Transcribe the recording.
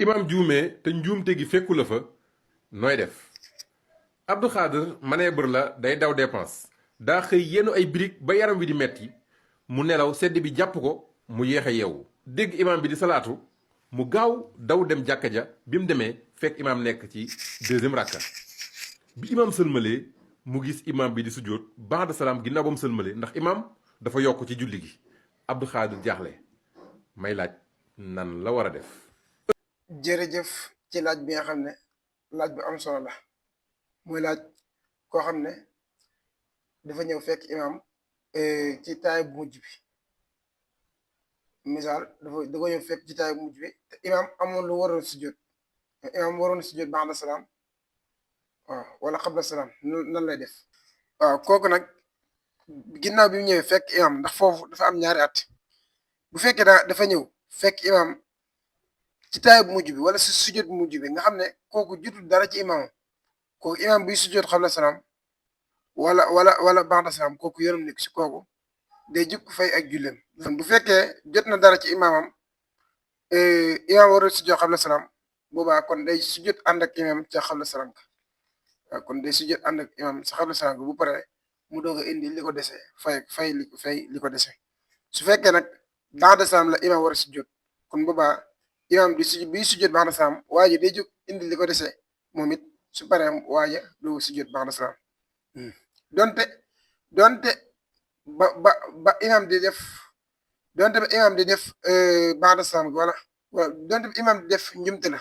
imam juumee te njuumte gi fekku la fa nooy def. Abdou Khader manœuvre la day daw dépense daa xëy yenu ay birig ba yaram wi di metti mu nelaw sedd bi jàpp ko mu yéex a yeewu dégg imam bi di salaatu mu gaaw daw dem jàkka ja bi mu demee fekk imam nekk ci deuxième rakka bi imam sëlmalee mu gis imam bi di sujjóot ba'da salaam ginnaaw ba mu sëlmalee ndax imam dafa yokk ci julli gi. Abdou Khader jaaxle may laaj nan la war a def. jërëjëf ci laaj bi nga xam ne laaj bu am solo la muy laaj koo xam ne dafa ñëw fekk imam ci taay bu mujj bi misaal da ko ñëw fekk ci taay bu mujj bi te imam amoon lu waroon sujjóot imam waroon sujjóot ba'da salaam waaw wala qabla salaam nan lay def. waaw kooku nag ginnaaw bi mu ñëwee fekk imam ndax foofu dafa am ñaari at bu fekkee dafa ñëw fekk imam ci taay bu mujj bi wala si sujjóot bu mujj bi nga xam ne kooku jotul dara ci imam kooku imam buy sujjóot qabla salaam wala ba'da salaam kooku yoonam nekk si kooku day jukk fay ak jullem. bu fekkee jot na dara ci imamam imam war a sujjóot qabla salaam boobaa kon day sujjóot ànd ak imam ca qabla salaam waaw kon day sujjóot ànd ak imam sa qabla salaam bu pare mu doog a indi li ko dese fay li ko dese. su fekkee nag ba'da salaam la imam war a sujjóot kon boobaa imam bi sujjóot ba'da salaam waa ji day jóg indi li ko dese moom it su paree waaja doo sujjóot ba'da salaam donte ba imam di def ba'da salaam wala donte imam di def njumte la